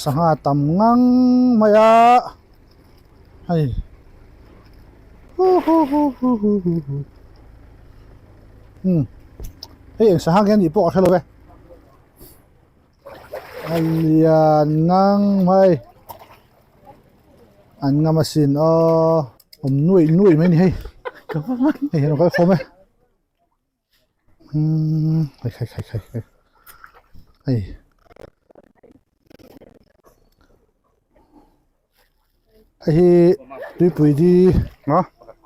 Sangha tam ngang mai a hei hu hu hu hu hu hu hu umm hei eng sangha nge anih pawh ka hre lo e a lian ngang mai an ngam asin aw awm nuaih nuaih mai a ni hei hei hian a kal khawm e. Umm khai khai khai khai khai hei hei hi tuipui di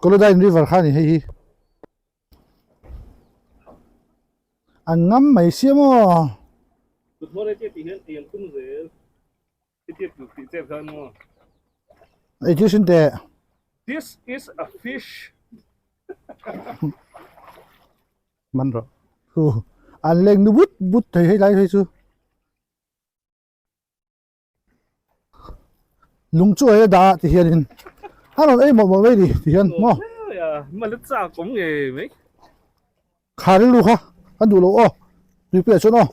Kolodyne river kha a ni hei hi an ngam mai sia maw. Eitir teh. This is a fish. Man rawh. Hu an leng nu but but thei hei lai phei chu. Lung chu ei a dah a ti hianin a rawn ei mawlh mawlh mai ni ti hian maw. Mal a chak awm ngei mai. Kha rilru kha kan duh lo aw tuipui ah chuan aw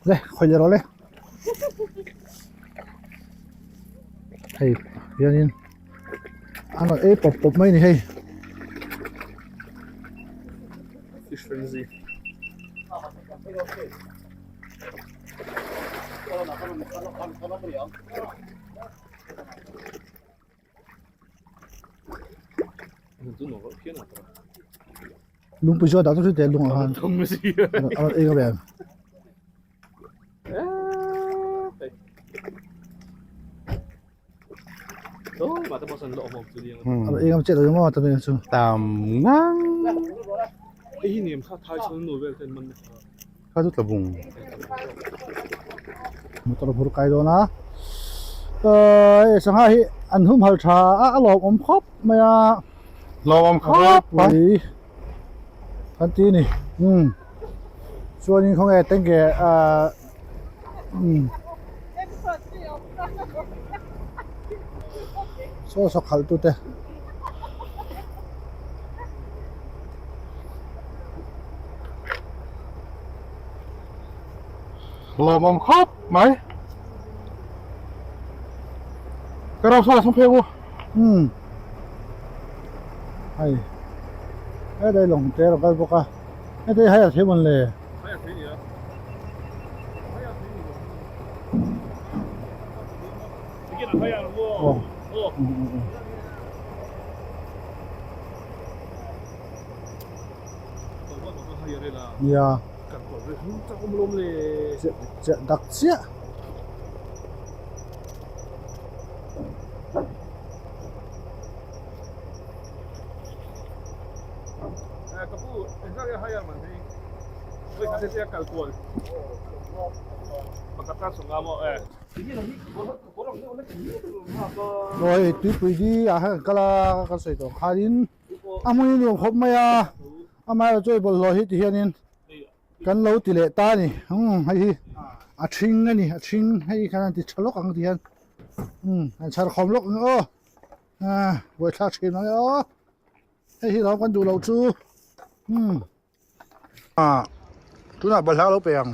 le khawi leh rawh le hei hianin an rawn ei pawp pawp mai a ni hei. Fish frenzy. Lungpui chu a dah chu teh lung ah khan a rawn ei ka ve ang. A rawn ei ngam chiah lo maw ta mai chu. Tam ngang. Kha chu tlabung. Motor a phur kai dawn a ehh sangha hi an humhalh tha a a lawmawm khawp mai a lawmawm khawp mai kan ti a ni umm chuanin khawnge tenge ahh umm saw saw khalh tute. Lawmawm khawp mai. Ka ram sawn a sum phei u. Umm. Hei. Helai lawng te a rawn kal bawk a. Heti hei a thei mawn le. Aw. Nia. Chiah dak chiah. Aw hei tuipui hi ah hian kan kal a kan sawi tawh khanin a hmun hi nuam khawp mai a amaherawhchu hei bawlhhlawh hi ti hianin kan lo ti leh ta a ni umm hei hi a ṭhing a ni a ṭhing hei khan an ti ṭha lawk ang ti hian umm an chhar khawm lawk ang aw ah buaithlak ṭhin ang e aw hei hi lo kan duh loh chu umm. Ah tunah balhla a lo pe ang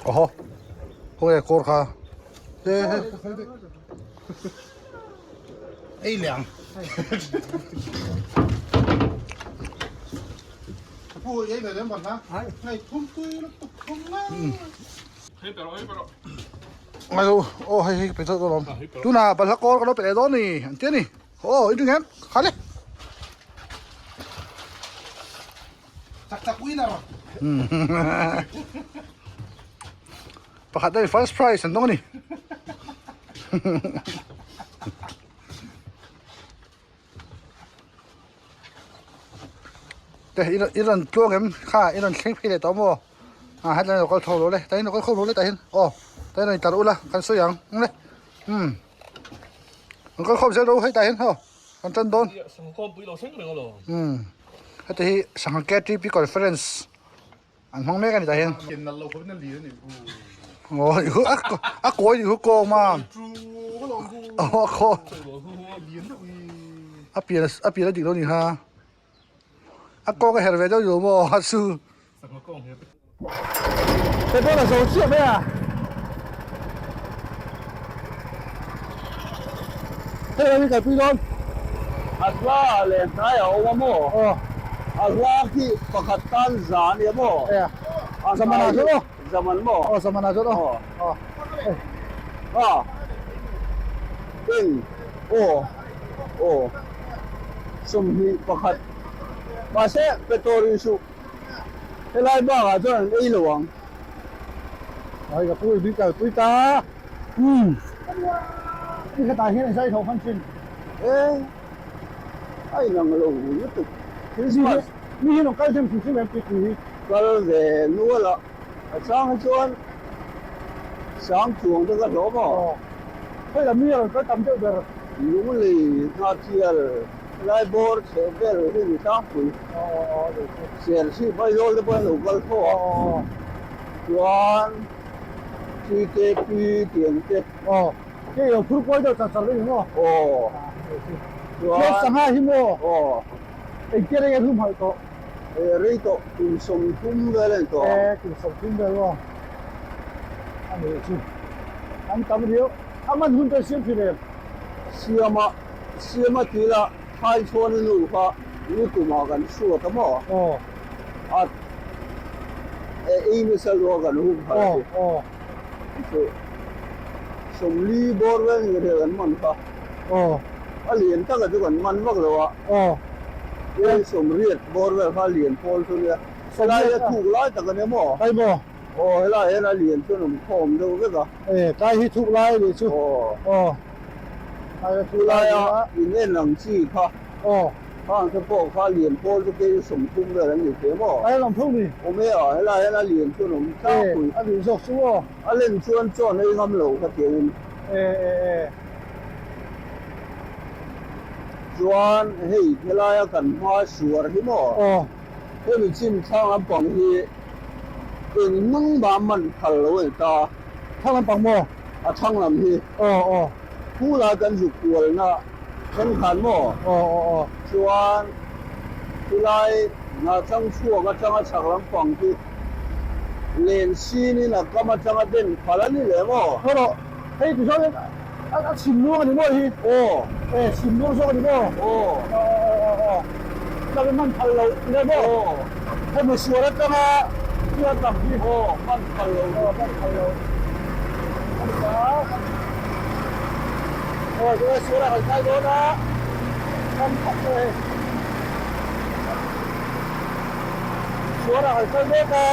awhaw khawnge kawr kha he he ei leh ang pu ei ve lem balhla hei thum tui lutuk thum mai. Ngai lo aw hei hei pe chauh dawn awm tunah balhla kawl ka lo pe leh dawn a ni an ti a ni aw i ring em kha le chak chak winner pakhat hei first prize an dawng a ni. Te i rawn tluang em kha i rawn thleng phei leh tawh maw ah hetlai lo kal tho lo le tain lo kal khawm lo le tahin aw tain rawn tlar ula kan sawi ang le umm an kal khawm zel ro hei tahin aw kan tan dawn umm heti hi sangha KTP conference an hmang mek a ni tahin aw a kawi ni hu kawng ma aw a khaw a pian a pian a dik lo ni kha. A kawng a her ve deuh lo maw a chu. Petrol a zo chiah mai a. Hei lam hi kalpui dawn. A hla leh hnai a awm a maw? Aw. A hla khi pakhat tan za a nia maw? Ea. Zaman ah chuan aw. Zaman maw? Aw zaman ah chuan aw. Aw. A. Eng. Aw. Aw. 21. Mahse petrol in suh. Helai bakah chuan an ei lo ang. Ai ka pu i bik kalpui ta. Umm. Ni khatah hian zai tho hman thin. E a inang lo lutuk. Christmas. Mi hi rawn kal hnem hrim hrim em tih hi. Kal ve nual a. A chang hi chuan sang chuang te ka hlawm aw. Aw. Hei lam mi a rawn kal tam deuh ber. Lunglei Hnahthial helai bawr chheh vel hi ni tlangpui. Serchhip Aizawl te pawh an lo kal tho a. Chuan TKP tih ang te. Aw. Hei lo phur kual deuh char char vek ni maw? Aw. Chuan sangha hi maw? Aw. Engtia rei a hlum halh tawh? Rei tawh kum 30 vel a ni tawh ang. E kum 30 vel maw? A nih chu. An tam riau. A man hun te siam thin em? Siama, Siama tila Thaichhuana nu kha nikumah kan hruat a maw? Aw. A e ei nasa lua kan hum phal a ti. Aw, aw. Chu 40 bawr vel ni rel an man kha. Aw. A lian taka chu kan man vak lo a. Aw. Eng 80 bawr vel kha lian pawl chu nia. Helai a thuk lai tak a nia maw? Kai maw? Aw, helai hian a lian chuan awm khawm deuh vek a. E, kai hi thuk lai a nih chu. Aw. Aw. Kai a thuk lai a nia. In en ang chi kha. Aw. Khang te pawh kha lian pawl chu kei 30 vel an ni thei maw? Kai a lawm thung ni. Awm e a, helai hian a lian chuan awm tlangpui. E, a nih zawk chu aw. A len chuan chawn ei ngam lo kha tiangin. E, e, e. Chuan hei helaia kan hma suar hi maw? Aw. Hemi chin thlang lampang hi eng mang mah man phal lo a ni ta. Thlang lampang maw? A thlang lam hi. Aw aw. Phula kan zuk kualna thenkhan maw? Aw aw aw. Chuan chulai Hnahchang chhuak atanga chhak lampang hi len sinin a kam atanga den phal a ni leh maw? Aw rawh. Hei ti zawk hian a chhim luang a ni maw hi? Aw. E chhim luang zawk a ni maw? Aw. Aw aw aw aw. Tlak in man phal lo le maw? Aw. Hemi sual atanga thil a tam hi. Aw man phal lo. Aw man phal lo. Ani ta. Aw chuan sual a kan kai dawn a. Kan khat e. Sual a kan kal mek a.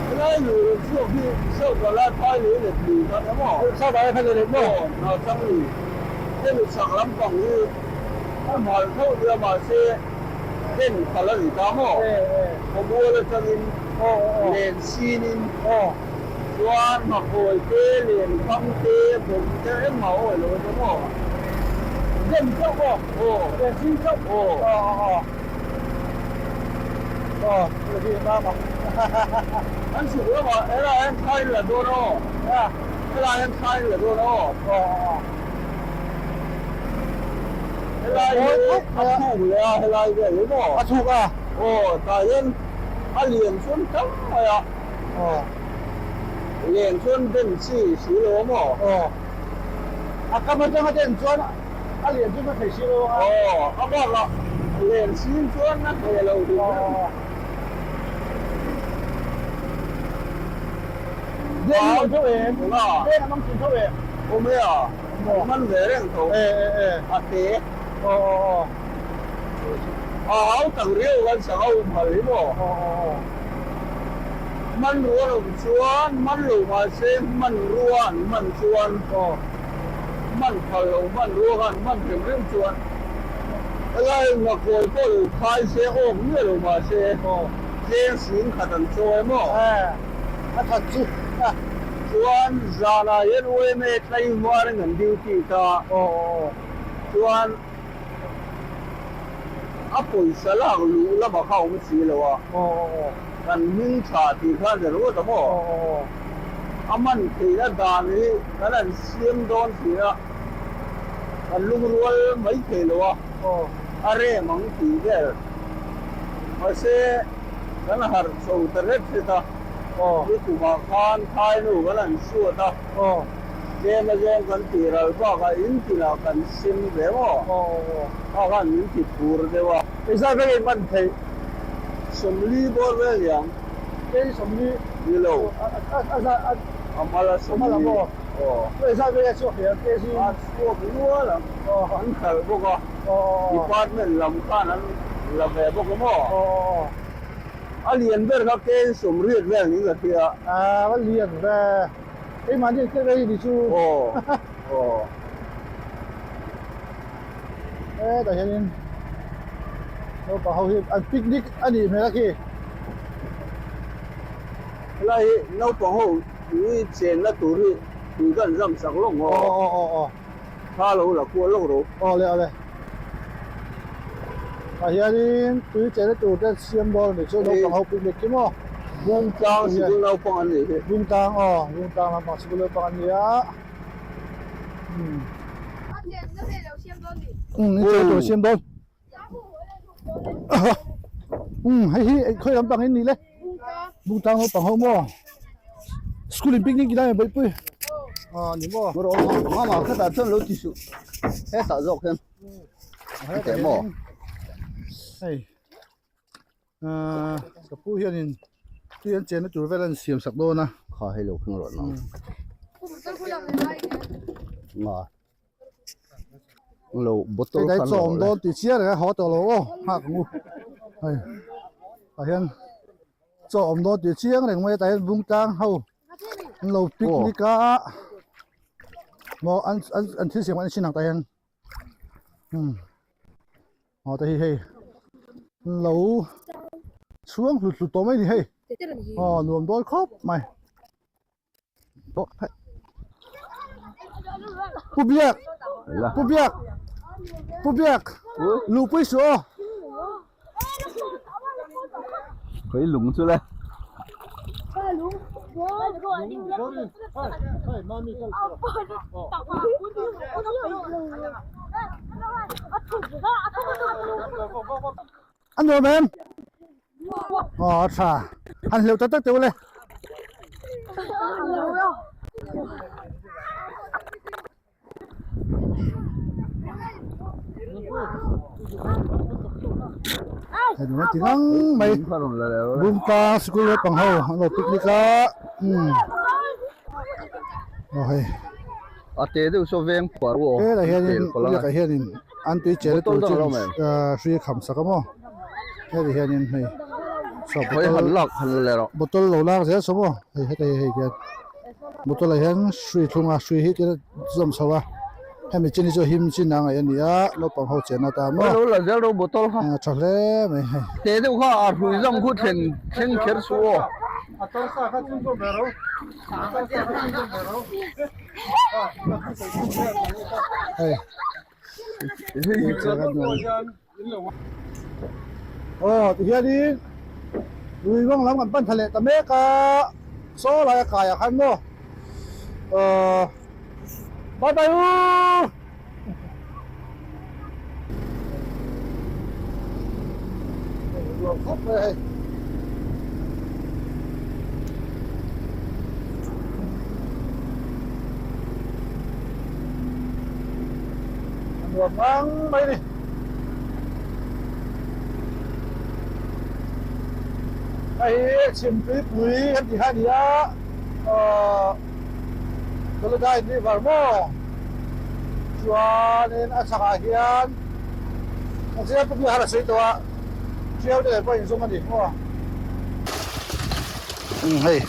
Helai lui rawn chhuak hi Sawta lai phai lui let lui kha nia maw? Sawta lai phai lui let maw? Aw, Hnahchang lui. Hemi chhak lampang hi a hmal tho nia mahse den phal a ni ta maw? Khawmual atangin len sinin chuan nghakuai te, len kham te, bawm te engmah a awi lo a nia maw? Den chauh maw? Aw. Den sin chauh? Aw. Aw aw aw. Aw, hei hi mam ang. An chhuk lamah helaiah hian thlai la dawn aw. Helaiah hian thlai la dawn aw. Aw aw aw. Helai hi a thuk leh a helai vel hi maw? A thuk a. Aw, tah hian a lian chuan tam mai a. Aw. Lian chuan den chi si lo a maw? Aw. A kam atanga den chuan a lian chu ka thei si lo a. Aw, a bakah len sin chuan a hneh lo hrim hrim. Den hi awm tho em? Den a mang thin tho em? Awm e a, a man ve reng tho. E e e. A te. Aw aw aw. A hau tak riau kan sak a um hal hi maw? Aw aw aw. Hmanrua awm chuan man lo mahse hmanrua an hman chuan aw hman phal lo hmanrua kha an hman rem rem chuan helai ngakhawi pawh lo khai se awk miah lo mahse aw tleng sing khat an chawi maw? A that chu a. Chuan zanah hian UMA tlaivar in an duty ta aw aw chuan a pawisa lak luh lamah kha a awm si lo a. Aw aw aw. Kan hming tha tih kha ni ringawt a maw? A man theihna dan hi kan han siam dawn thin a, kan lungrual mai thei lo a, a rem ang tih vel. Mahse, kan harh chho ta hret hret a, nikumah khan thainu kan han suat a, tlem azawng kan tih ral bakah in tinah kan sem ve maw? Kha khan min ti phur deuh a. Engzat vek in man theih? 40 bawr vel niang. Kei 40? Ni lo. A mal a 40. Aw. Engzat vek a chhuak thei ang kg? A chhuak nual ang. An khalh bawk a. Department lam khan an la ve bawk a maw? A lian ber kha kg 80 vel ning ka hria. A va lian ve. Keimahni an kek rei ni chu. Aw. Aw. Hetah hianin naupang ho hi an picnic a nih hmel a khi. Helai hi naupang ho hi chenna tur hi tui kan zam sak lawk maw? Aw aw aw aw. Thla lo la kual lawk rawh. Aw le aw le. Tah hianin tui chenna tur te an siam dawn a nih chu naupang ho picnic khi maw? Bungtlang sikul naupang an nih hi. Bungtlang aw Bungtlang lampang sikul naupang an ni a. Siam dawn hei hi khawi lampang in nih le bungtlang naupang ho maw school in picnic lai baihpui a ni maw mama khatah chuan lo ti suh hetah zawk hian teh maw hei ka pu hianin tui an chenna tur vel a insiam sak dawn a kha hei lo keng rawh nang nga lo bottle khan lo chawm dawn tih chiar reng a haw tawh lo aw nghak ang u hei tah hian chaw awm dawn tih chiang reng mai a tah hian bung tlang ho an lo picnic a maw an an thil siam an en thin ang tah hian Aw te hi hei lo chhuang hlut hlut tawh mai a ni hei aw nuam dawn khawp mai Pu Biak Pu Biak Pu Biak luhpui suh aw. Khawi lung chu le. A nuam em? Aw a tha. Han hleuh tak tak teh ule. Hei nula ti ngang mai Bumka sikul naupang ho an lo picnic a umm aw hei a te deuh saw veng phuar u aw helai hianin biakah hianin an tui chel tur chu hri a kham sak a maw heti hianin hei bottle lo lak zel saw maw hei heta hi hei hian. Motor ah hian hrui thlung a hrui hi tia zawm chho a hemi chin hi chu him chin a ngaih a ni a naupang ho chen ata maw lo la zel ro bottle kha a tha hle mai hei te deuh kha a hrui zawm khu thlen thleng kher su aw a tar sa kha chhun zawm ve ro a tar sa kha chhun zawm ve ro hei aw tihianin lui vang lam kan pan thla leh ta mek a saw lai a kai ah khan maw ahh bye bye u nuam khawp mai a hei. Nuam ngang mai a ni. Hei hi Chhimtuipui kan tih kha a ni a, ahh Kolodyne River maw chuanin a chhakah hian a chiang pawh hi a sawi tawh a, Tiau te leh pawh a inzawm a ni maw. Umm hei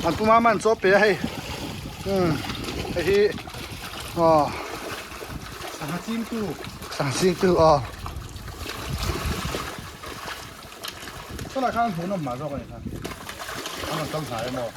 an puma man chaw pe a hei umm hei hi aw Sangha chingtu Sangha chingtu aw Tunah khan hmuhnawm mah zawk a ni khan an rawn kal hnai emaw.